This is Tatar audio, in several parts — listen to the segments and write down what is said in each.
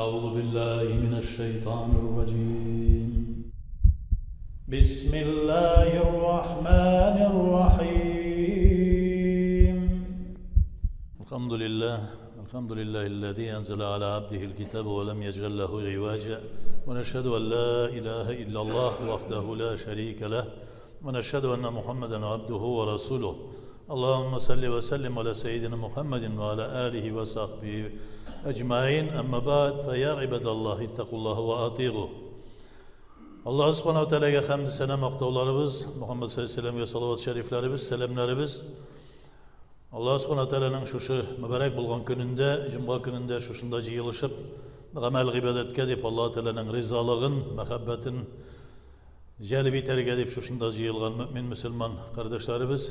أعوذ بالله من الشيطان الرجيم. بسم الله الرحمن الرحيم. الحمد لله، الحمد لله الذي أنزل على عبده الكتاب ولم يجعل له عوجا، ونشهد أن لا إله إلا الله وحده لا شريك له، ونشهد أن محمدا عبده ورسوله. اللهم صل وسلم على سيدنا محمد وعلى آله وصحبه أجمعين. أما بعد، فيا عباد الله اتقوا الله وأطيعوه. Alloh subhanahu va taologa hamd sana maqtovlarimiz, Muhammad sallallohu alayhi vasallamga salovat shariflarimiz, salamlarimiz. Alloh subhanahu va taoloning shu muborak bo'lgan kunida, juma kunida shu shunda yig'ilishib, amal ibodatga deb Alloh taoloning rizolig'in, muhabbatin jalb etarga deb shu shunda yig'ilgan mo'min musulmon qardoshlarimiz,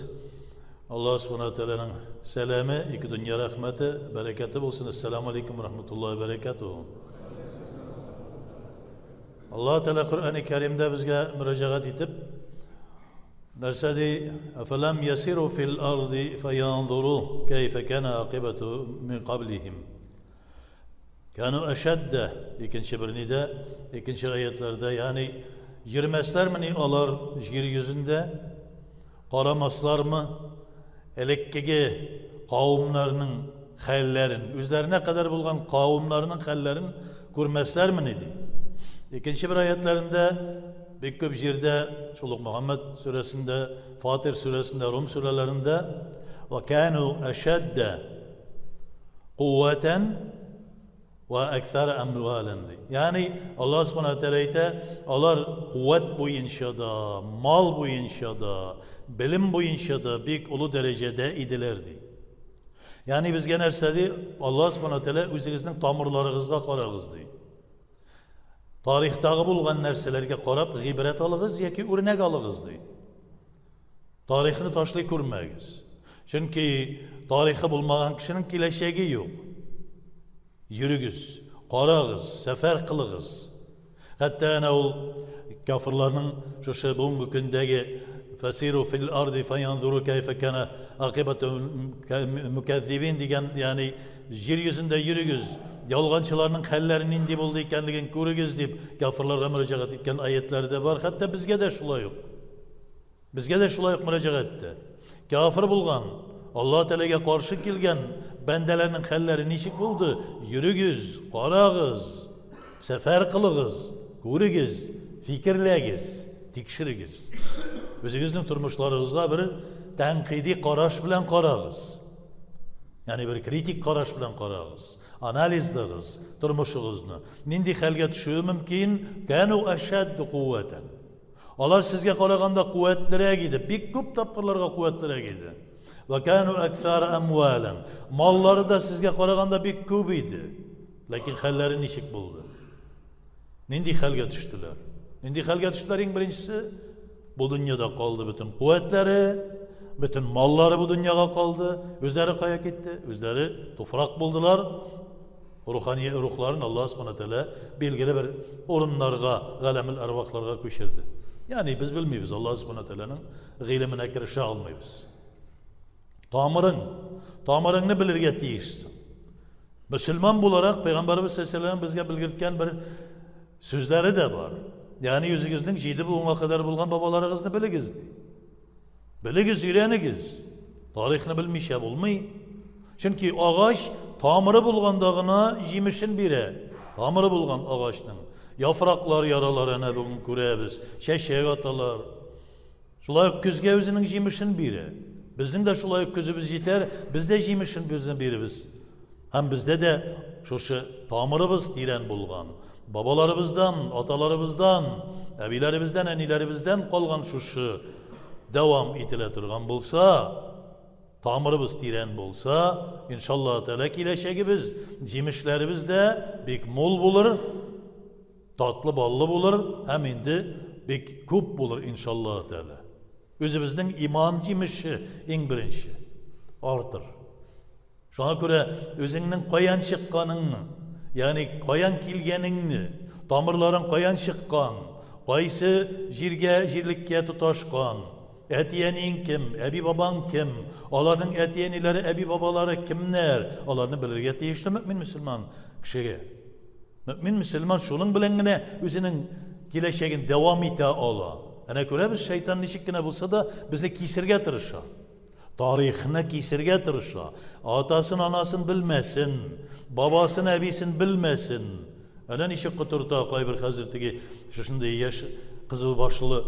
Alloh subhanahu va taoloning salami, ikki dunyo rahmati, barakati bo'lsin. Assalomu alaykum va rahmatullohi va barakatuh. Alloh taolo Qur'oni Karimda bizga murojaat etib narsa dey: afalam yasiru fil ardi fayanzuru kayfa kana aqibatu min qablihim kanu ashadda. Ikkinchi bir nida, ikkinchi oyatlarda, ya'ni yurmaslarmi ular yer yuzida, qaramaslarmi elekkigi qavmlarning hallarin, o'zlarına qadar bo'lgan qavmlarning hallarin ko'rmaslarmi dedi. Ikkinchi bir oyatlarında bek ko'p yerda, shul Muhammad surasida, Fatir surasida, Rum suralarida va kanu ashadda quvvatan va akthar amwalan deydi. Ya'ni Alloh subhanahu va taolo ayta, ular quvvat bo'yicha da, mol bo'yicha da, bilim bo'yicha da bek ulug' darajada edilar deydi. Ya'ni bizga narsa deydi, Alloh subhanahu va taolo o'zingizning tomirlaringizga qarag'iz deydi. Tarixdagi bo'lgan narsalarga qarab g'ibrat olg'iz yoki o'rnak olg'iz deydi. Tarixni tashlay ko'rmagiz. Chunki tarixi bo'lmagan kishining kelajagi yo'q. Yurigiz, qarag'iz, safar qilg'iz. Hatto ana ul kofirlarning shu bugungi kundagi fasiru fil ardi fayanzuru kayfa kana aqibatu mukazzibin degan, ya'ni yer yuzida yurigiz, yolg'onchilarning hallari nindi bo'ldi ekanligini ko'rigiz deb kofirlarga murojaat etgan oyatlarda bor. Hatto bizga da shulay yo'q. Bizga da shulay murojaat etdi. Kofir bo'lgan, Alloh taologa qarshi kelgan bandalarning hallari nechik bo'ldi? Yurigiz, qarag'iz, safar qilg'iz, ko'rigiz, fikrlagiz, tekshirigiz. O'zingizning turmushlaringizga bir tanqidiy qarash bilan qarag'iz. Ya'ni bir kritik qarash bilan qarag'iz. Analizlaysiz turmushingizni. Nindi holga tushishi mumkin? Kanu ashaddu quvvatan. Ular sizga qaraganda quvvatliroq edi, bek ko'p topqirlarga quvvatliroq edi. Va kanu akthar amwalan. Mollari da sizga qaraganda bek ko'p edi. Lekin hollari nechik bo'ldi? Nindi holga tushdilar? Nindi holga tushdilar? Eng birinchisi bu dunyoda qoldi butun quvvatlari, butun mollari bu dunyoga qoldi. O'zlari qayerga ketdi? O'zlari tuproq bo'ldilar. Ruhoniy ruhlarini Alloh subhanahu va taolo belgili bir o'rinlarga, g'alamil arvohlarga ko'chirdi. Ya'ni biz bilmaymiz, Alloh subhanahu va taoloning g'ilmini kirisha olmaymiz. Tomiring, tomiringni bilirga tegishsin. Musulmon bo'laroq payg'ambarimiz sollallohu alayhi vasallam bizga bildirgan bir so'zlari da bor. Ya'ni o'zingizning jiydi buvingga qadar bo'lgan bobolaringizni biligiz deydi. Biligiz, o'rganigiz. Tarixni bilmisha bo'lmay. Chunki og'och tomiri bo'lgandagina yemishin beradi. Tomiri bo'lgan og'ochning yaproqlar yaralarini bugun ko'ramiz, chechak otalar. Shulay kuzga o'zining yemishin beradi. Bizning da shulay kuzimiz yetar, bizda yemishin bizni beramiz. Ham bizda da shu tomirimiz teran bo'lgan. Babalarimizdan, otalarimizdan, abilarimizdan, anilarimizdan qolgan shu davom etila turgan bo'lsa, tomirimiz teran bo'lsa, inshaalloh taolo kelajagimiz, yemishlarimiz da bek mo'l bo'lar, tatlı ballı bo'lar, ham endi bek ko'p bo'lar inshaalloh taolo. O'zimizning iymon yemishi eng birinchi ortir. Shunga ko'ra o'zingning qayan chiqqaningni, ya'ni qayan kelganingni, tomirlaring qayan chiqqan, qaysi yerga, yerlikka tutashgan, ati-aning kim, abi bobang kim, ularning ati-anilari, abi bobolari kimlar, ularni bilirga tegishli mo'min musulmon kishiga. Мөэмин мөселман шуның белән генә үзенең киләчәген дәвам итә ала. Әнә күрәбез, шайтан ничек кенә булса да безне кисергә тырыша. Тарихны кисергә тырыша. Атасын, анасын белмәсен, бабасын, әбисен белмәсен. Әнә ничек котырта кайбер хәзер теге шушындый яшь кызыл башлы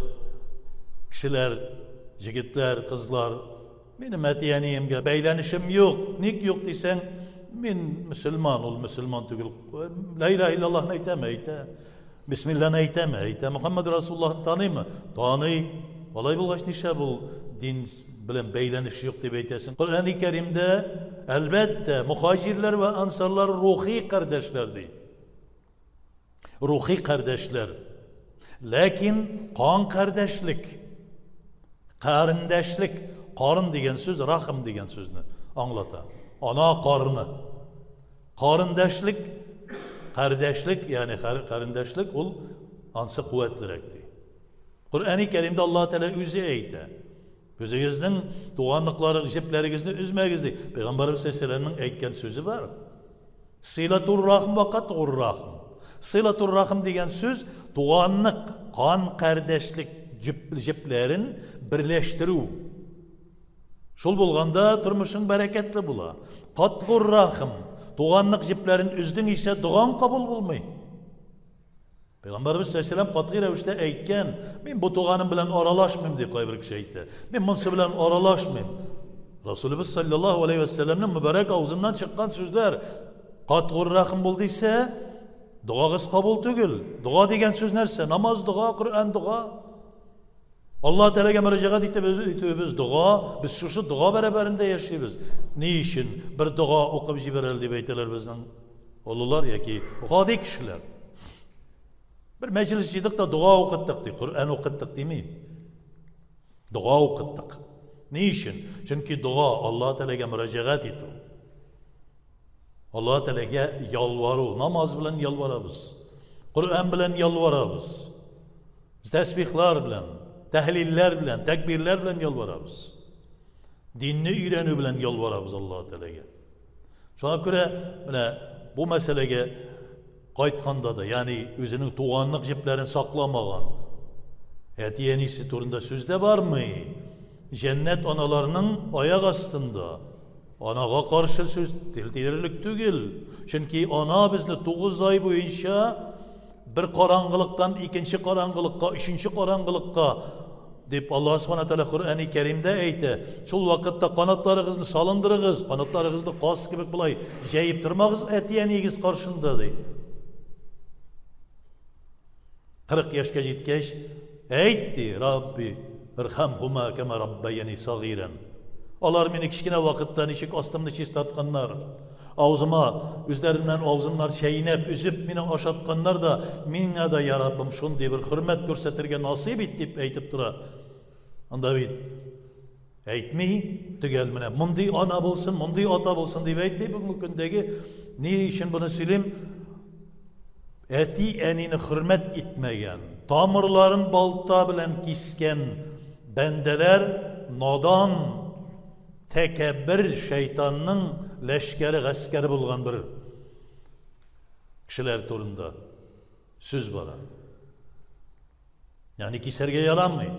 кешеләр, җегетләр, кызлар. Минем әти-әниемгә бәйләнешем юк. Ник юк дисәң, мин мөселман, ул мөселман түгел. Ла илаһа иллаллаһны әйтәме? Әйтә. Бисмилланы әйтәме? Әйтә. Мөхәммәд Расуллаһны таныймы? Таный. Алай булгач нишләп ул дин белән бәйләнеш юк дип әйтәсең? Коръәни Кәримдә, әлбәттә, мөхаҗирләр вә ансарлар рухи кардәшләр ди. Рухи кардәшләр. Ләкин кан кардәшлек, карендәшлек, карын дигән сүз рахым дигән сүзне аңлата. Ана карыны. Карендәшлек, кардәшлек, ягъни карендәшлек ул ансы куәтлерәк ди. Коръәни Кәримдә Аллаһ Тәгалә үзе әйтә. Үзегезнең туганлыклары җепләрегезне өзмәгез ди. Пәйгамбәрбез саллаллаһу әйткән сүзе бар. Сыйлатур рахм ва катгур рахм. Сыйлатур рахм дигән сүз туганлык, кан кардәшлек җепләрен берләштерү. Шул булганда тормышың бәрәкәтле була. Катгур рахм, туганлык җепләрен өздең исә догаң кабул булмый. Пәйгамбәрбез саллаллаһу катгый рәвештә әйткән, мин бу туганым белән аралашмыйм ди кайбер кеше әйтә. Мин монысы белән аралашмыйм. Расулыбыз саллаллаһу алейхи вәссәламның мөбарәк авызыннан чыккан сүзләр катгур рахм бул дисә, догагыз кабул түгел. Дога дигән сүз нәрсә? Намаз дога, Коръән дога. Аллаһ Тәгаләгә мөрәҗәгать итеп итүебез дога, без шушы дога бәрабәрендә яшибез. Ни өчен бер дога укып җибәрәл дип әйтәләр безнең олылар яки гади кешеләр. Бер мәҗлес җыйдык та дога укыттык ди, Коръән укыттык дими. Дога укыттык. Ни өчен? Чөнки дога Аллаһ Тәгаләгә мөрәҗәгать итү. Аллаһ Тәгаләгә ялвару, намаз белән ялварабыз. Коръән белән ялварабыз. Тәсбихлар белән, тәһлилләр белән, тәкбирләр белән ялварабыз. Динне өйрәнү белән ялварабыз Аллаһ Тәгаләгә. Шуңа күрә менә бу мәсьәләгә кайтканда да, ягъни үзенең туганлык җепләрен сакламаган әти-әнисе турында сүз дә бармый. Җәннәт аналарның аяк астында. Анага каршы сүз тел тидерерлек түгел. Чөнки ана безне 9 ай буенча бер караңгылыктан икенче караңгылыкка, өченче караңгылыкка дип Аллаһ Субхана Тәгалә Коръәни Кәримдә әйтә. Шул вакытта канатларыгызны салындырыгыз, канатларыгызны каз кебек болай җәеп тормагыз әти-әниегез каршында ди. 40 яшькә җиткәч, әйт ди, Рабби, ирхамхума кама раббаяни сагиран. Алар мине кечкенә вакытта ничек астымны чистартканнар. Аузыма, үзләреннән аузымнар чәйнәп, өзеп мине ашатканнар да, миңа да, я Раббым, шундый бер хөрмәт күрсәтергә насыйп ит, дип әйтеп тора. Анда бит әйтми, төгәл менә мондый ана булсын, мондый ата булсын дип әйтми бүгенге көндәге. Ни өчен моны сөйлим? Әти-әнине хөрмәт итмәгән, тамырларын балта белән кискән бәндәләр надан, тәкәббер шайтанның ләшкәре, гаскәре булган бер кешеләр турында сүз бара. Ягъни кисәргә ярамый.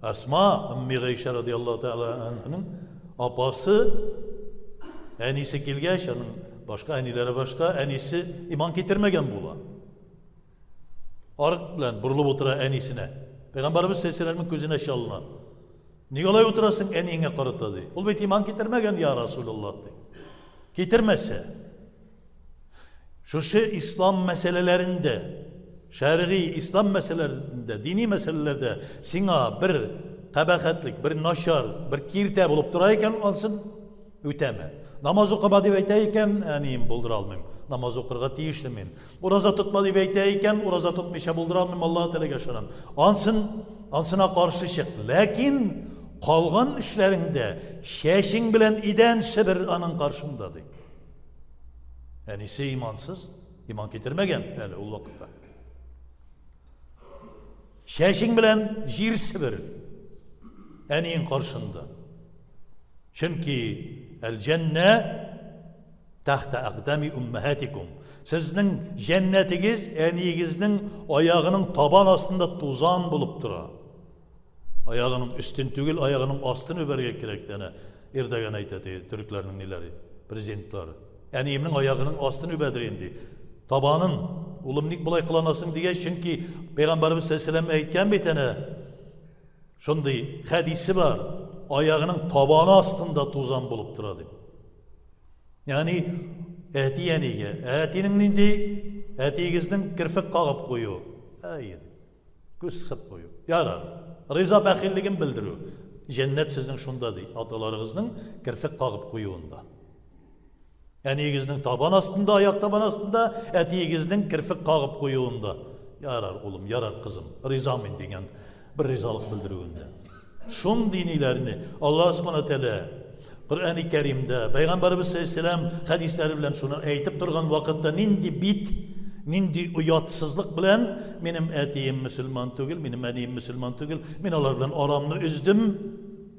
Асма, Умми Гайшә радиаллаһу тәгалә анһаның апасы, әнисе килгәч, аның башка әниләре башка, әнисе иман китермәгән була. Арык белән борылып утыра әнисенә. Пәйгамбәребез саллаллаһу алейһи күзенә чалына. Ник алай утырасың әниеңә карата ди. Ул бит иман китермәгән, я Расулуллаһ ди. Китермәсә, шушы ислам мәсьәләләрендә, шәргый ислам мәсьәләләрендә, дини мәсьәләләрдә сиңа бер кабахәтлек, бер начар, бер киртә булып тора икән, ансын үтәме. Намаз укыма дип әйтә икән, әнием булдыра алмыйм. Намаз укырга тиешле мин. Ураза тотма дип әйтә икән, ураза тотмыйча булдыра алмыйм, Аллаһ Тәгаләгә ышанам. Ансын, ансына каршы чык. Ләкин калган эшләреңдә чәчең белән идән себер аның каршында ди. Әнисе имансыз, иман китермәгән әле ул вакытта. Чәчең белән җир себер әниең каршында. Чөнки әл-җәннә Тахта aqdami ummahatikum. Сезнең җәннәтегез әниегезнең аягының табан астында тузан булып тора. Аягының өстен түгел, аягының астын үбәргә кирәк әнә. Эрдоган әйтә төрекләрнең ниләре, президентлары. Әниемнең аягының астын үбәдер инде. Табанын, улым ник болай кыланасың дигәч, чөнки Пәйгамбәребез саллаллаһу алейһи әйткән бит әнә. Шундый хәдисе бар. Аягының табаны астында тузан булып тора дип. Ягъни әти әнигә, әтинең нинди? Әтиегезнең керфек кагып кую. Әй, күз кысып кую. Ярар. Риза бәхиллеген белдерү. Җәннәт сезнең шунда ди, аталарыгызның керфек кагып куюында. Әниегезнең табан астында, аяк табан астында, әтиегезнең керфек кагып куюында. Ярар, улым, ярар, кызым, ризамын дигән бер ризалык белдерүендә. Шундый ниләрне Аллаһ Субхана Тәгалә Коръәни Кәримдә, Пәйгамбәребез саллаллаһу алейһи хәдисләре белән шуны әйтеп торган вакытта нинди бит, нинди оятсызлык белән минем әтием мөселман түгел, минем әнием мөселман түгел, мин алар белән арамны өздем,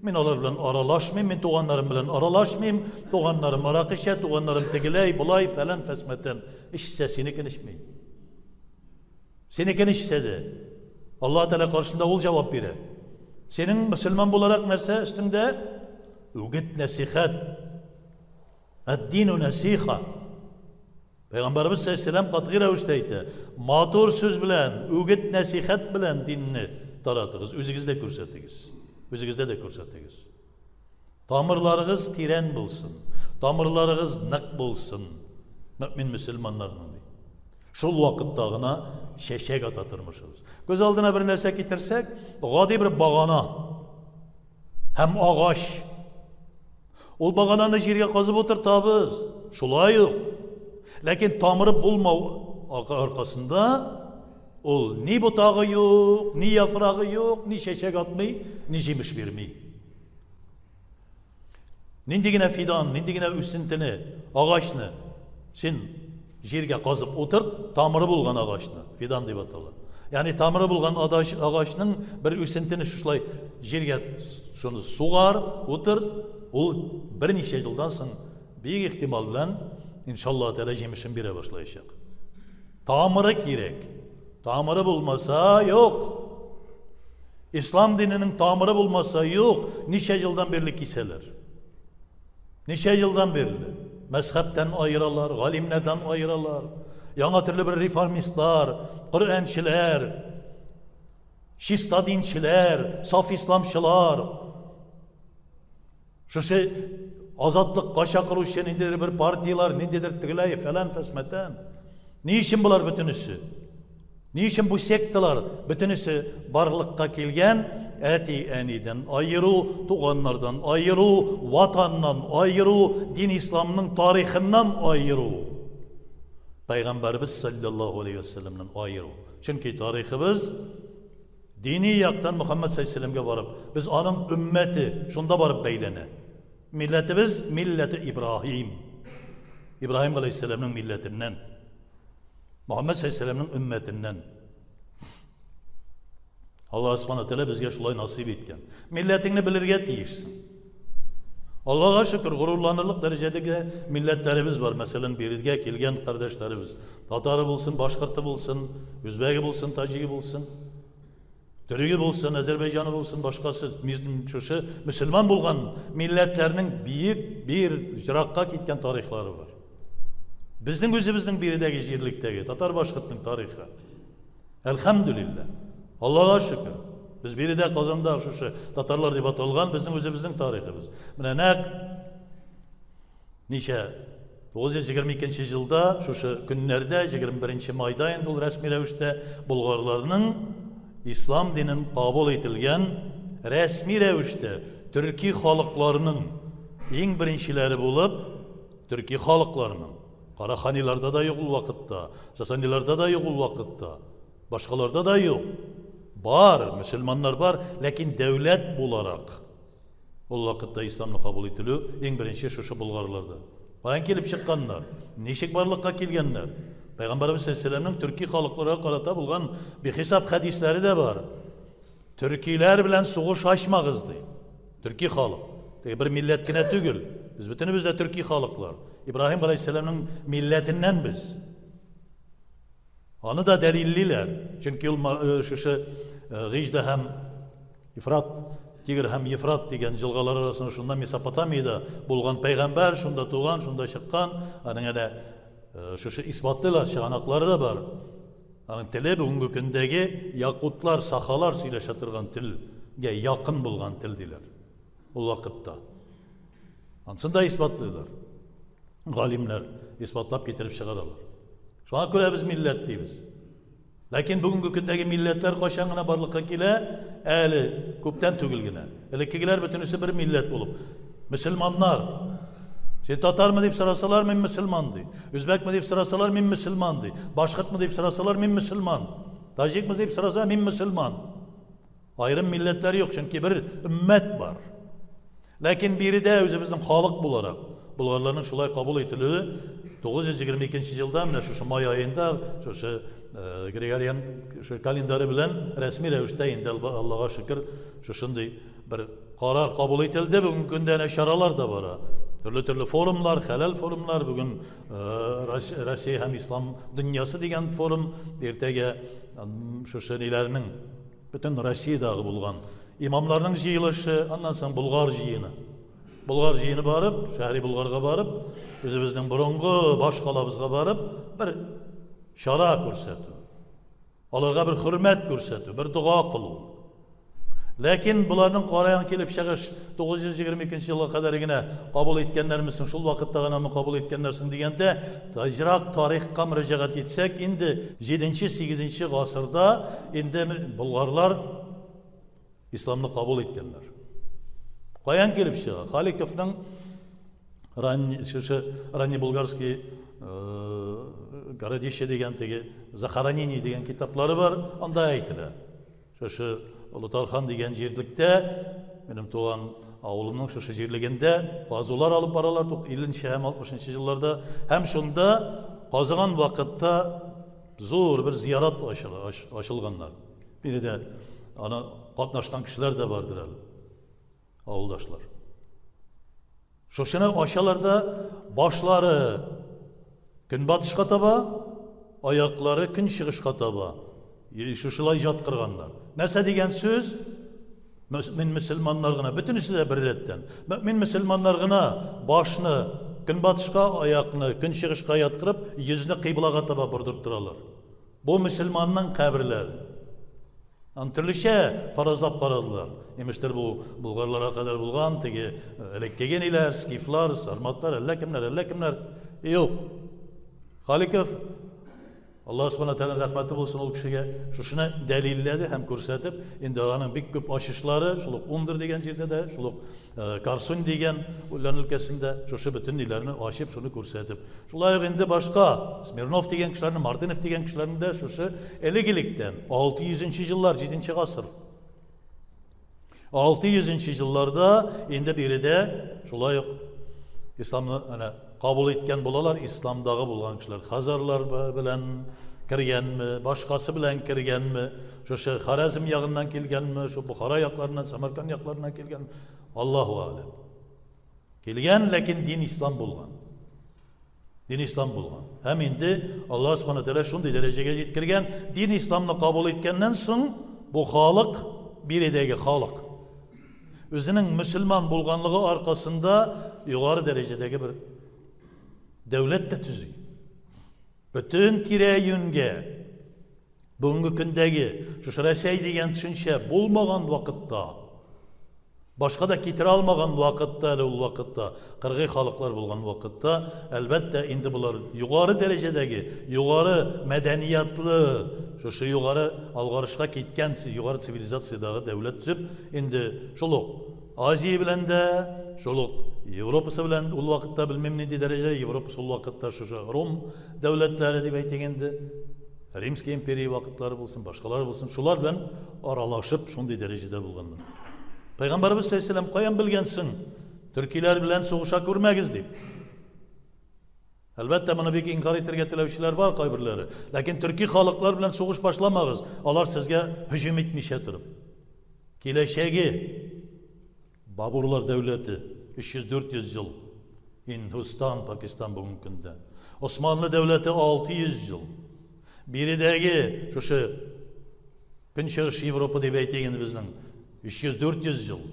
мин алар белән аралашмыйм, мин туганнарым белән аралашмыйм, туганнарым аракы эчә, туганнарым тегеләй, болай, фәлән, фәсмәтән. Эчсә синекен эчми. Синекен эчсә дә, Аллаһ Тәгалә каршында ул җавап бирә. Синең мөселман буларак нәрсә өстеңдә? Үгет нәсихәт. Ад-дину нәсиха. Пәйгамбәребез саллаллаһу алейһи ва сәлләм катгый рәвештә әйтә, матур сүз белән, үгет нәсихәт белән динне таратыгыз, үзегездә күрсәтегез. Үзегездә дә күрсәтегез. Тамырларыгыз тирән булсын, тамырларыгыз нык булсын, мөмин мөселманнарның ди. Шул вакытта гына чәчәк ата тормышыбыз. Күз алдына бер нәрсә китерсәк, гади бер багана һәм агач. Ул багананы җиргә казып утыртабыз, шулай ук. Ләкин тамыры булмау аркасында ул ни ботагы юк, ни яфрагы юк, ни чәчәк атмый, ни җимеш бирми. Нинди генә фидан, нинди генә үсентене, агачны син җиргә казып утырт, тамыры булган агачны, фидан дип атала. Ягъни тамыры булган агачның бер үсентене шушылай җиргә шуны сугар, утырт, ул берничә елдан соң бик ихтимал белән иншалла тәгалә җимешен бирә башлаячак. Тамыры кирәк. Тамыры булмаса, юк. Ислам диненең тамыры булмаса, юк. Ничә елдан бирле кисәләр. Ничә елдан бирле мәзхәбтән аералар, галимнәрдән аералар. Яңа төрле бер реформистлар, Коръәнчеләр, чиста динчеләр, саф исламчылар. Шушы азатлыкка чакыручы ниндидер бер партиялар, ниндидер тегеләй, фәлән фәсмәтән. Ни өчен болар бөтенесе? Ни өчен бу секталар бөтенесе барлыкка килгән? Әти-әнидән аеру, туганнардан аеру, ватаннан аеру, дин исламның тарихыннан аеру. Пәйгамбәрбез саллаллаһу алейхи вәсәлләмнән аеру. Чөнки тарихыбыз дини яктан Мөхәммәд саллаллаһу барып, без аның өммәте, шунда барып бәйләнә. Милләтебез милләте Ибраһим. Ибраһим алейхиссәламның милләтеннән. Мөхәммәд саллаллаһу өммәтеннән. Аллаһ субхана тәгалә безгә шулай насыйп иткән. Милләтеңне белергә тиешсең. Аллаһка шөкер, горурланырлык дәрәҗәдәге милләтләребез бар. Мәсәлән, бирегә килгән кардәшләребез. Татары булсын, башкорты булсын, үзбәге булсын, таҗиге булсын, төреге булсын, әзербайҗаны булсын, башкасы шушы мөселман булган милләтләрнең бөек бер җыракка киткән тарихлары бар. Безнең үзебезнең биредәге җирлектәге татар башкортның тарихы. Әлхәмдүлилләһ. Аллаһка шөкер. Без биредә Казанда шушы татарлар дип аталган безнең үзебезнең тарихыбыз. Менә нәкъ ничә 922 елда шушы көннәрдә 21 майда инде ул рәсми рәвештә болгарларның ислам динен кабул ителгән рәсми рәвештә төрки халыкларының иң беренчеләре булып төрки халыкларының Караханиларда да юк ул вакытта, Сасаниларда да юк ул вакытта, башкаларда да юк. Бар, мөселманнар бар, ләкин дәүләт буларак ул вакытта исламны кабул ителү иң беренче шушы болгарларда. Каян килеп чыкканнар? Ничек барлыкка килгәннәр? Пәйгамбәребез саллаллаһу төрки халыкларга карата булган бихисап хәдисләре дә бар. Төркиләр белән сугыш ачмагыз ди. Төрки халык. Теге бер милләт кенә түгел. Без бөтенебез дә төрки халыклар. Ибраһим галәйһиссәламның милләтеннән без. Аны да дәлиллиләр. Чөнки ул шушы Гыйжда һәм Ефрат, Тигр һәм Ефрат дигән җылгалар арасында шунда Месопотамиядә булган пәйгамбәр, шунда туган, шунда чыккан. Аның әнә шушы исбатлыйлар, чыганаклары да бар. Аның теле бүгенге көндәге якутлар, сахалар сөйләшә торган телгә якын булган тел диләр. Ул вакытта. Ансын да исбатлыйлар. Галимнәр исбатлап китереп чыгаралар. Шуңа күрә без милләт дибез. Ләкин бүгенге көндәге милләтләр кайчан гына барлыкка килә? Әле күптән түгел генә. Элеккегеләр бөтенесе бер милләт булып. Мөселманнар. Син татармы дип сорасалар, мин мөселман ди. Үзбәкме дип сорасалар, мин мөселман ди. Башкортмы дип сорасалар, мин мөселман. Таҗикмы дип сораса, мин мөселман. Аерым милләтләр юк, чөнки бер өммәт бар. Ләкин биредә үзебезнең халык буларак, болгарларның шулай кабул ителүе 922 елда менә шушы май аенда шушы Григориан шушы календары белән рәсми рәвештә инде Аллага шөкер шушындый бер карар кабул ителде. Бүгенге көндә әнә чаралар да бара. Төрле-төрле форумлар, хәләл форумлар, бүген Россия һәм ислам дөньясы дигән форум, иртәгә шушы ниләрнең бөтен Россиядәге булган имамларның җыелышы, аннан соң Болгар җыены. Болгар җыены барып, шәһри Болгарга барып, үзебезнең борынгы баш калабызга барып, бер чара күрсәтү. Аларга бер хөрмәт күрсәтү, бер дога кылу. Ләкин боларның караян килеп чыгыш 922 елга кадәр генә кабул иткәннәрме соң, шул вакытта гынамы кабул иткәннәр соң дигәндә, ерак тарихка мөрәҗәгать итсәк, инде 7-8 гасырда инде болгарлар исламны кабул иткәннәр. Каян килеп чыга? Халиковның шушы ранний булгарский городище дигән теге захоронение дигән китаплары бар, анда әйтелә. Шушы Олы Тархан дигән җирлектә, минем туган авылымның шушы җирлегендә казулар алып баралар 50 һәм 60 елларда, һәм шунда казыган вакытта зур бер зиярат ачылганнар. Биредә аны катнашкан кешеләр дә бардыр әле, авылдашлар. Шушыны ачалар да башлары көнбатышка таба, аяклары көнчыгышка таба. Шушылай жаткырганнар. Нәрсә дигән сүз? Мин мөселманнар гына, бөтенесе дә бер рәттән. Мин мөселманнар гына башны көнбатышка, аякны көнчыгышка яткырып, йөзне кыйблага таба бордырып торалар. Бу мөселманның каберләре. Аны төрлечә фаразлап карадылар. Имештер бу булгарларга кадәр булган теге элеккеге ниләр, скифлар, сарматлар, әллә кемнәр, әллә кемнәр. Юк. Халиков Аллаһ субхана тәгаләнең рәхмәте булсын ул кешегә, шушыны дәлилләде һәм күрсәтеп, инде аның бик күп ачышлары, шул ук Ундер дигән җирдә дә, шул ук Карсунь дигән Үлән өлкәсендә шушы бөтен ниләрне ачып, шуны күрсәтеп. Шулай ук инде башка Смирнов дигән кешеләрне, Мартынов дигән кешеләрне дә шушы элек-электән 600 еллар, 7 гасыр. 600 елларда инде биредә шулай ук исламны әнә кабул иткән булалар, исламдагы булган кешеләр хазарлар белән кергәнме, башкасы белән кергәнме, шушы Хорезм ягыннан килгәнме, шу Бухара якларыннан, Самарканд якларыннан килгән, Аллаһу алем. Килгән, ләкин дин ислам булган. Дин ислам булган. Һәм инде Аллаһ субхана тәгалә шундый дәрәҗәгә җиткергән, дин исламны кабул иткәннән соң бу халык, биредәге халык үзенең мөселман булганлыгы аркасында югары дәрәҗәдәге бер дәүләт тә төзи. Бөтен тирә-юньгә бүгенге көндәге шушы Рәсәй дигән төшенчә булмаган вакытта, башка да китерә алмаган вакытта, әле ул вакытта кыргый халыклар булган вакытта, әлбәттә, инде болар югары дәрәҗәдәге, югары мәдәниятлы, шушы югары алгарышка киткән югары цивилизациядәге дәүләт төзеп, инде шул ук Азия белән дә, шул ук Европасы белән ул вакытта белмим нинди дәрәҗәдә, Европасы ул вакытта шушы Рум дәүләтләре дип әйтик инде, Римский империя вакытлары булсын, башкалар булсын, шулар белән аралашып шундый дәрәҗәдә булганнар. Пәйгамбәрбез саллаллаһу алейһи ва сәлләм каян белгәнсең, төркиләр белән сугыша күрмәгез дип. Әлбәттә, моны бик инкар итәргә теләүчеләр бар кайберләре. Ләкин төрки халыклар белән сугыш башламагыз, алар сезгә һөҗүм итмичә торып. Киләчәге Бабурлар дәүләте 300-400 ел. Индустан, Пакистан бүгенге көндә. Османлы дәүләте 600 ел. Биредәге шушы Көнчыгыш Европа дип әйтик инде безнең 300-400 ел.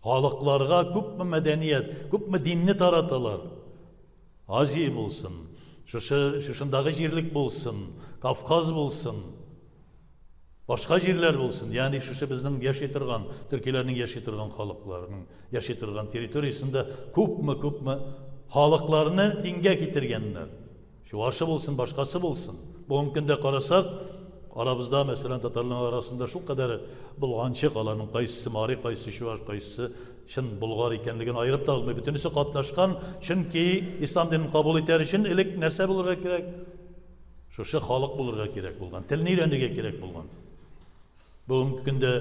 Халыкларга күпме мәдәният, күпме динне тараталар. Азия булсын, шушы шушындагы җирлек булсын, Кавказ булсын, башка җирләр булсын, ягъни шушы безнең яши торган, төркиләрнең яши торган халыкларының яши торган территориясендә күпме-күпме халыкларны дингә китергәннәр. Чуашы булсын, башкасы булсын. Бүгенге көндә карасак, арабызда, мәсәлән, татарлар арасында шулкадәр болганчык, аларның кайсысы мари, кайсысы чуаш, кайсысы чын болгар икәнлеген аерып та алмый. Бөтенесе катнашкан, чөнки ислам динен кабул итәр өчен элек нәрсә булырга кирәк? Шушы халык булырга кирәк булган, телне өйрәнергә кирәк булган. Бүгенге көндә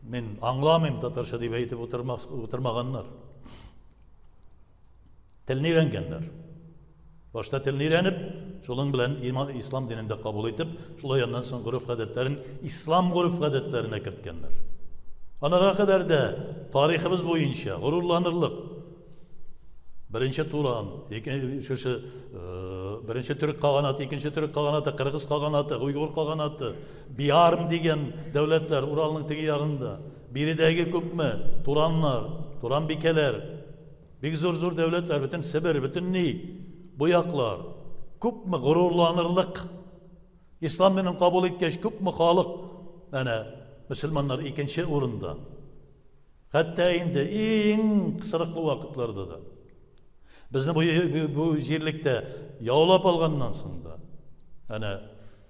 мин аңламыйм татарча дип әйтеп утырмаганнар. Телне өйрәнгәннәр. Башта телне өйрәнеп, шуның белән ислам динен дә кабул итеп, шулай аннан соң гореф-гадәтләрен ислам гореф-гадәтләренә керткәннәр. Анарга кадәр дә тарихыбыз буенча горурланырлык беренче Туран, шушы беренче төрек каганаты, икенче төрек каганаты, кыргыз каганаты, уйгур каганаты, Биарм дигән дәүләтләр Уралның теге ягында, биредәге күпме тураннар, туран бикәләр, Бик зур-зур дәүләтләр, бөтен Себер, бөтен ни, бу яклар. Күпме горурланырлык. Ислам динен кабул иткәч, күпме халык, әнә, мөселманнар икенче урында. Хәтта инде иң кысрыклы вакытларда да. Безне бу, бу җирлектә яулап алганнан соң да, әнә,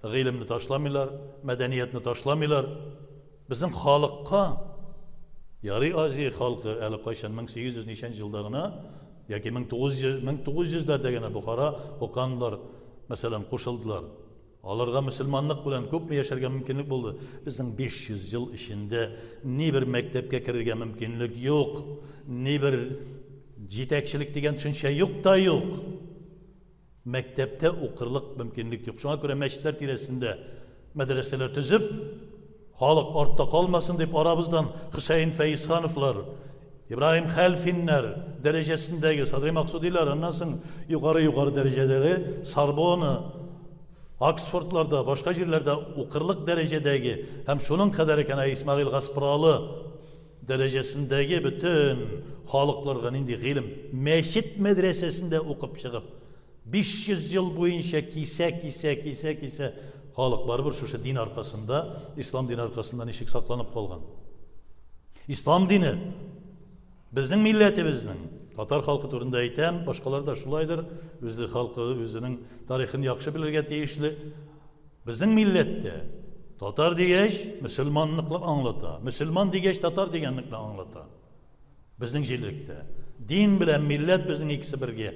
гыйлемне ташламыйлар, мәдәниятне ташламыйлар. Безнең халыкка, ярый Азия халкы әле кайчан 1800 ничәнче елда гына яки 1900 1900-ләрдә генә Бохара, Коканлар, мәсәлән, кушылдылар. Аларга мөселманлык белән күпме яшәргә мөмкинлек булды. Безнең 500 ел эчендә ни бер мәктәпкә керергә мөмкинлек юк, ни бер җитәкчелек дигән төшенчә юк та юк. Мәктәптә укырлык мөмкинлек юк. Шуңа күрә мәчетләр тирәсендә мәдрәсәләр төзеп, халык артта калмасын дип арабыздан Хөсәен Фәезхановлар, Ибраһим Хәлфиннәр дәрәҗәсендәге Садри Максудилар, аннан соң югары-югары дәрәҗәдәге Сорбона, Оксфордларда, башка җирләрдә укырлык дәрәҗәдәге һәм шуның кадәр икән Исмәгыйль Гаспралы дәрәҗәсендәге бөтен халыкларга нинди гыйлем мәчет мәдрәсәсендә укып чыгып, 500 ел буенча кисә-кисә, кисә-кисә халык барыбер шушы дин аркасында, ислам дине аркасында ничек сакланып калган. Ислам дине безнең милләтебезнең, татар халкы турында әйтәм, башкалар да шулайдыр, үзе халкы үзенең тарихын яхшы белергә тиешле. Безнең милләттә татар дигәч, мөселманлыкны аңлата. Мөселман дигәч, татар дигәнлекне аңлата. Безнең җирлектә. Дин белән милләт безнең икесе бергә.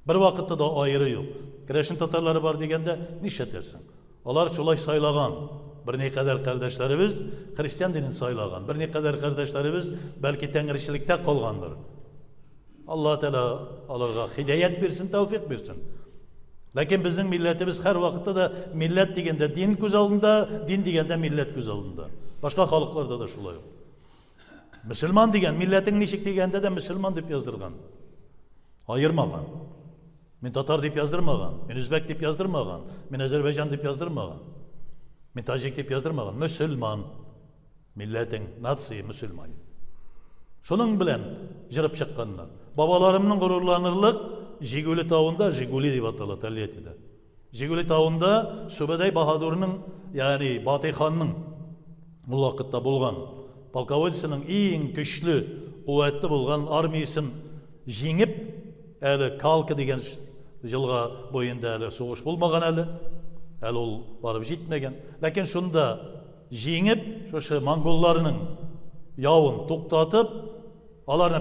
Бер вакытта да аеры юк. Керәшен татарлары бар дигәндә нишләтәсең? Алар шулай сайлаган. Берникадәр кардәшләребез христиан динен сайлаган. Берникадәр кардәшләребез бәлки тәңречелектә калгандыр. Алла Тәгалә аларга хидаят бирсен, тәүфик бирсен. Ләкин безнең милләтебез һәр вакытта да милләт дигәндә дин күз алдында, дин дигәндә милләт күз алдында. Башка халыкларда да шулай ук. Мөселман дигән, милләтең ничек дигәндә дә мөселман дип яздырган. Аермаган. Мин татар дип яздырмаган, мин үзбәк дип яздырмаган, мин азәрбайҗан дип яздырмаган. Мин таҗик дип яздырмаган. Мөселман. Милләтең, нация мөселман. Шуның белән җырып чыкканнар. Бабаларымның горурланырлык Жигули тавында, Жигули дип атала Тольяттида. Жигули тавында Сүбәдәй баһадурның, ягъни Батый ханның ул вакытта булган полководецының иң көчле, куәтле булган армиясен җиңеп, әле Калка дигән елга буенда әле сугыш булмаган әле, әле ул барып җитмәгән. Ләкин шунда Җиңеп, шушы монголларның явын туктатып, аларны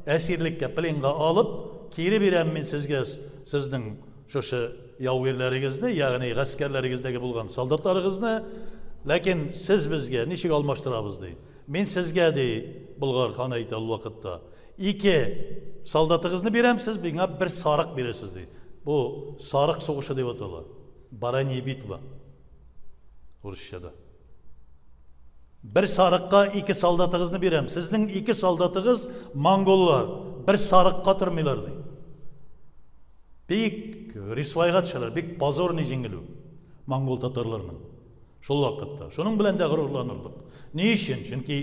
әсирлеккә, пленга алып, кире бирәм мин сезгә сезнең шушы яугирләрегезне, ягъни гаскәрләрегездәге булган солдатларыгызны, ләкин сез безгә ничек алмаштырабыз, ди. Мин сезгә, ди, Болгар ханы әйтә ул вакытта, ике солдатыгызны бирәм, сез миңа бер сарык бирерсез, ди. Бу сарык сугышы дип атала. Баранья битва. Урысчада. Бер сарыкка ике солдатыгызны бирәм. Сезнең ике солдатыгыз монголлар. Бер сарыкка тормыйлар, ди. Бик рисвайга төшәләр, бик позорный җиңелү монгол татарларының. Шул вакытта. Шуның белән дә горурланырлык. Ни өчен? Чөнки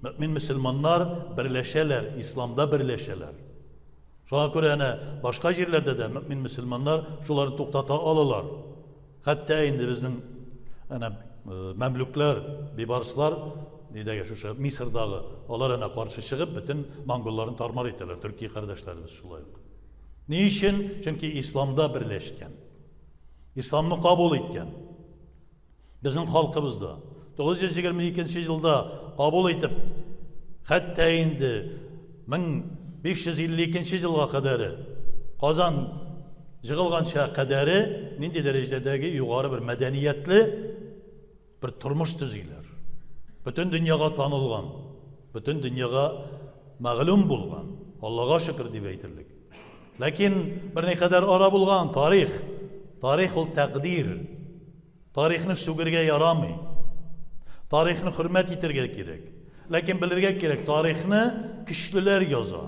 мөэмин мөселманнар берләшәләр, исламда берләшәләр. Шуңа күрә әнә башка җирләрдә дә мөэмин мөселманнар шуларны туктата алалар. Хәтта инде безнең әнә мәмлүкләр, бибарслар, нидәге шушы Мисырдагы, алар әнә каршы чыгып, бөтен монголларны тармар итәләр, төрки кардәшләребез шулай ук. Ни өчен? Чөнки исламда берләшкән. Исламны кабул иткән. Безнең халкыбыз да 922 елда кабул итеп, хәтта инде 1552 елга кадәре Казан җыгылганча кадәре нинди дәрәҗәдәге югары бер мәдәниятле бер тормыш төзиләр. Бөтен дөньяга танылган, бөтен дөньяга мәгълүм булган, Аллага шөкер дип әйтерлек. Ләкин берникадәр ара булган тарих, тарих ул тәкъдир. Тарихны сүгергә ярамый. Тарихны хөрмәт итәргә кирәк. Ләкин белергә кирәк, тарихны көчлеләр яза,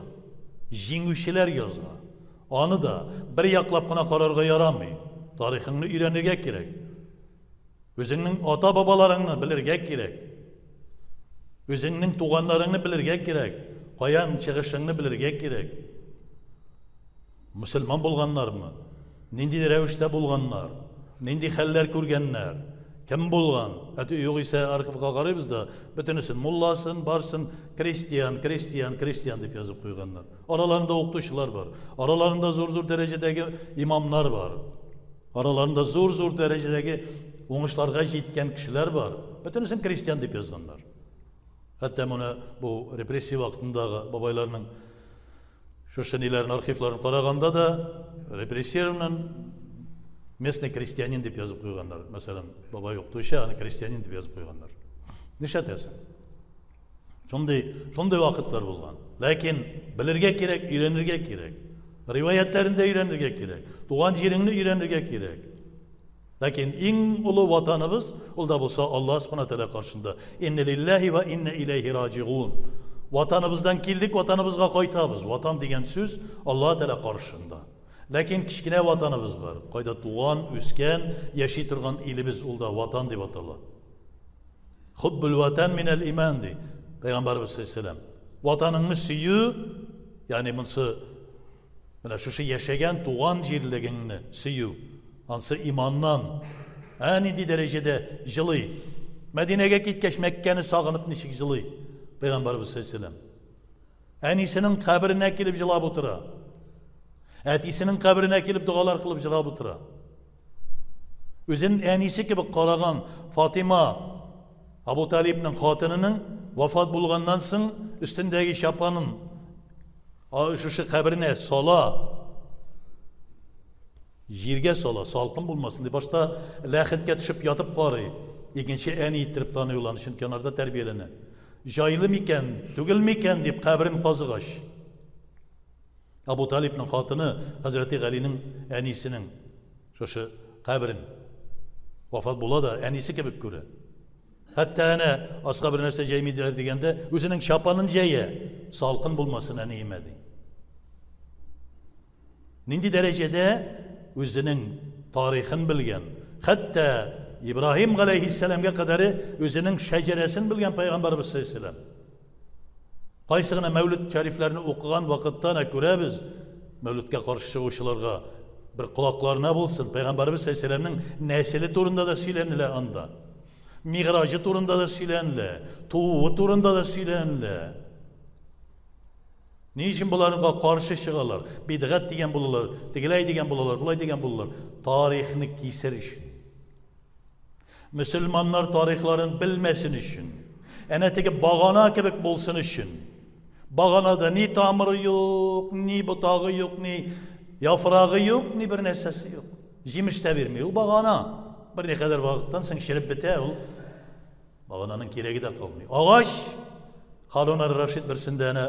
җиңүчеләр яза. Аны да бер яклап кына карарга ярамый. Тарихыңны өйрәнергә кирәк. Үзеңнең ата-бабаларыңны белергә кирәк. Үзеңнең туганнарыңны белергә кирәк. Каян чыгышыңны белергә кирәк. Мөселман булганнармы? Нинди рәвештә булганнар? Нинди хәлләр күргәннәр? Кем булган? Әти югыйсә архивка карыйбыз да, бөтенесен мулласын, барсын крестьян, крестьян, крестьян дип язып куйганнар. Араларында укытучылар бар. Араларында зур-зур дәрәҗәдәге имамнар бар. Араларында зур-зур дәрәҗәдәге уңышларга җиткән кешеләр бар. Бөтенесен крестьян дип язганнар. Хәтта моны бу репрессия вакытындагы бабайларның шушы ниләрен, архивларын караганда да репрессированный местный крестьянин дип язып куйганнар. Мәсәлән, бабай укытучы, аны крестьянин дип язып куйганнар. Нишләтәсең? Шундый, шундый вакытлар булган. Ләкин белергә кирәк, өйрәнергә кирәк. Риваятләрен дә өйрәнергә кирәк. Туган җиреңне өйрәнергә кирәк. Ләкин иң олы ватаныбыз, ул да булса Аллаһ Субхана Тәгалә каршында. Инна лиллаһи ва инна иләйһи раҗигун. Ватаныбыздан килдек, ватаныбызга кайтабыз. Ватан дигән сүз Аллаһ Тәгалә каршында. Ләкин кечкенә ватаныбыз бар. Кайда туган, үскән, яши торган илебез, ул да ватан дип атала. Хуббул ватан минәл иман ди Пәйгамбәрбез саллаллаху. Ватаныңны сөю, ягъни монсы менә шушы яшәгән туган җирлегеңне сөю, ансы иманнан. Ә нинди дәрәҗәдә җылый. Мәдинәгә киткәч Мәккәне сагынып ничек җылый Пәйгамбәрбез саллаллаху. Әнисенең каберенә килеп җылап утыра. Әтисенең каберенә килеп догалар кылып җылап утыра. Үзен әнисе кебек караган Фатима Абу Талибның хатынының вафат булганнан соң өстендәге чапанын шушы каберенә сала, җиргә сала, салкын булмасын дип башта ләхеткә төшеп ятып карый. Икенче әни иттереп таный ул аны, чөнки анарда тәрбияләнә. Җайлы микән, түгел микән дип каберен казыгач. Абу Талибның хатыны Хәзрәти Галинең әнисенең шушы каберен вафат була да әнисе кебек күрә. Хәтта әнә аска бер нәрсә җәймиделәр дигәндә үзенең чапанын җәя, салкын булмасын әниемә ди. Нинди дәрәҗәдә үзенең тарихын белгән, хәтта Ибраһим галәйһиссәламгә кадәре үзенең шәҗәрәсен белгән пәйгамбәрбез саллаллаһу алейһи. Кайсы гына Мәүлид шәрифләрне укыган вакытта да күрәбез, Мәүлидкә каршы чыгучыларга бер колакларына булсын, Пәйгамбәрбез саллаллаһу нәселе турында да сөйләнелә анда. Миграҗы турында да сөйләнелә, тууы турында да сөйләнелә. Ни өчен боларга каршы чыгалар? Бидгать дигән булалар, тегеләй дигән булалар, болай дигән булалар. Тарихны кисер өчен. Мөселманнар тарихларын белмәсен өчен. Әнә теге багана кебек булсын өчен. Баганада ни тамыры юк, ни ботагы юк, ни яфрагы юк, ни бер нәрсәсе юк. Җимеш тә бирми. Ул багана. Бер никадәр вакыттан соң череп бетә ул. Багананың кирәге дә калмый. Агач Харун ар-Рашид берсендә әнә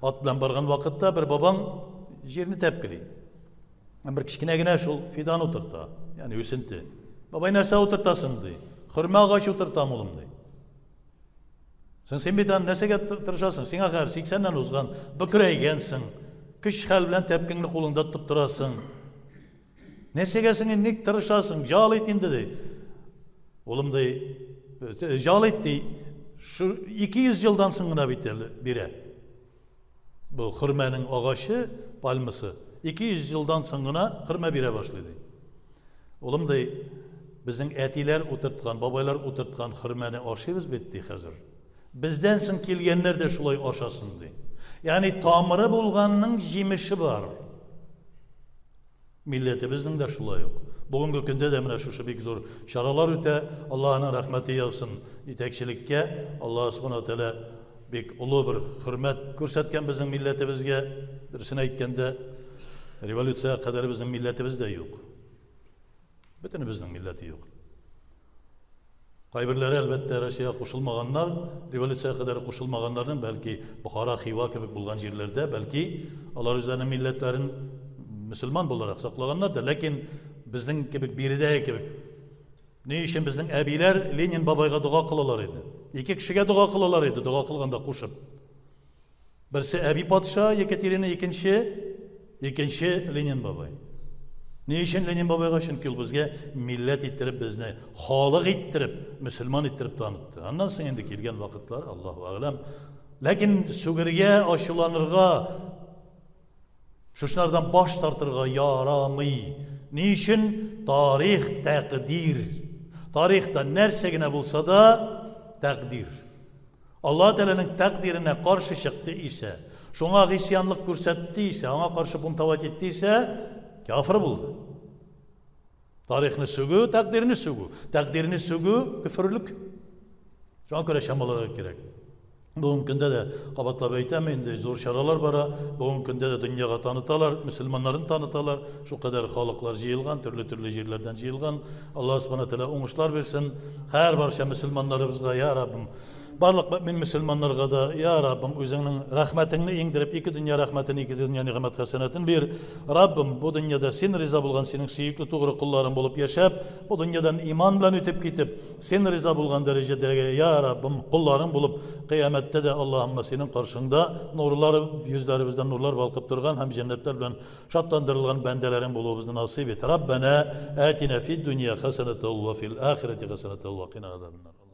ат белән барган вакытта бер бабаң җирне тәпкели. Бер кечкенә генә шул фидан утырта, ягъни үсенте. Бабай нәрсә утыртасың ди. Хөрмә агачы утыртам, улым ди. Соң син бит аны нәрсәгә тырышасың? Сиңа хәзер 80-нән узган, бөкрәйгәнсең. Көч-хәл белән тәпкеңне кулыңда тотып торасың. Нәрсәгә син ник тырышасың? Ял ит инде ди. Улым ди, ял ит ди. Шу 200 елдан соң гына бит әле бирә. Бу хөрмәнең агачы, пальмасы 200 елдан соң гына хөрмә бирә башлый ди. Улым ди, безнең әтиләр утырткан, бабайлар утырткан хөрмәне ашыйбыз бит ди хәзер. Бездән соң килгәннәр дә шулай ашасын ди. Ягъни тамыры булганның җимеше бар. Милләтебезнең дә шулай ук. Бүгенге көндә дә менә шушы бик зур чаралар үтә. Аллаһының рәхмәте яусын җитәкчелеккә. Аллаһ Субхана Тәгалә бик олы бер хөрмәт күрсәткән безнең милләтебезгә. Дөресен әйткәндә, революциягә кадәр безнең милләтебез дә юк. Бөтенебезнең милләте юк. Кайберләре, әлбәттә, Россиягә кушылмаганнар, революциягә кадәр кушылмаганнарның, бәлки, Бохара, Хива кебек булган җирләрдә, бәлки, алар үзләренең милләтләрен мөселман буларак саклаганнар да, ләкин безнең кебек биредәге кебек. Ни өчен безнең әбиләр Ленин бабайга дога кылалар иде? Ике кешегә дога кылалар иде, дога кылганда кушып. Берсе әби патша Екатерина, икенче, икенче Ленин бабай. Ни өчен Ленин бабайга? Чөнки ул безгә милләт иттереп, безне халык иттереп, мөселман иттереп танытты. Аннан соң инде килгән вакытлар, Аллаһу әгъләм. Ләкин сүгергә, ачуланырга, шушылардан баш тартырга ярамый. Ни өчен? Тарих тәкъдир. Тарихта нәрсә генә булса да, тәкъдир. Аллаһ Тәгаләнең тәкъдиренә каршы чыкты исә, шуңа гыйсьянлык күрсәтте исә, аңа каршы бунтовать итте исә, кяфер булды. Тарихны сүгү, тәкъдирне сүгү. Тәкъдирне сүгү көферлек. Шуңа күрә чамаларга кирәк. Бүгенге көндә дә кабатлап әйтәм, инде зур чаралар бара. Бүгенге көндә дә дөньяга таныталар, мөселманнарын таныталар. Шулкадәр халыклар җыелган, төрле-төрле җирләрдән җыелган. Аллаһ Субхана Тәгалә уңышлар бирсен. Һәр барча мөселманнарыбызга, я Раббым, барлык мөмин мөселманнарга да, я Раббым, үзеңнең рәхмәтеңне иңдереп, ике дөнья рәхмәтен, ике дөнья нигъмәт хәсәнәтен бир. Раббым, бу дөньяда син риза булган синең сөекле тугры колларың булып яшәп, бу дөньядан иман белән үтеп китеп, син риза булган дәрәҗәдәге, я Раббым, колларың булып, кыямәттә дә, Аллаһымма, синең каршыңда нурлар, йөзләребездән нурлар балкып торган һәм җәннәтләр белән шатландырылган бәндәләрең булуыбызны насыйп ит. Раббана атина фид дөнья хәсәнәтән ва фил ахирәти хәсәнәтән ва кина азабаннар.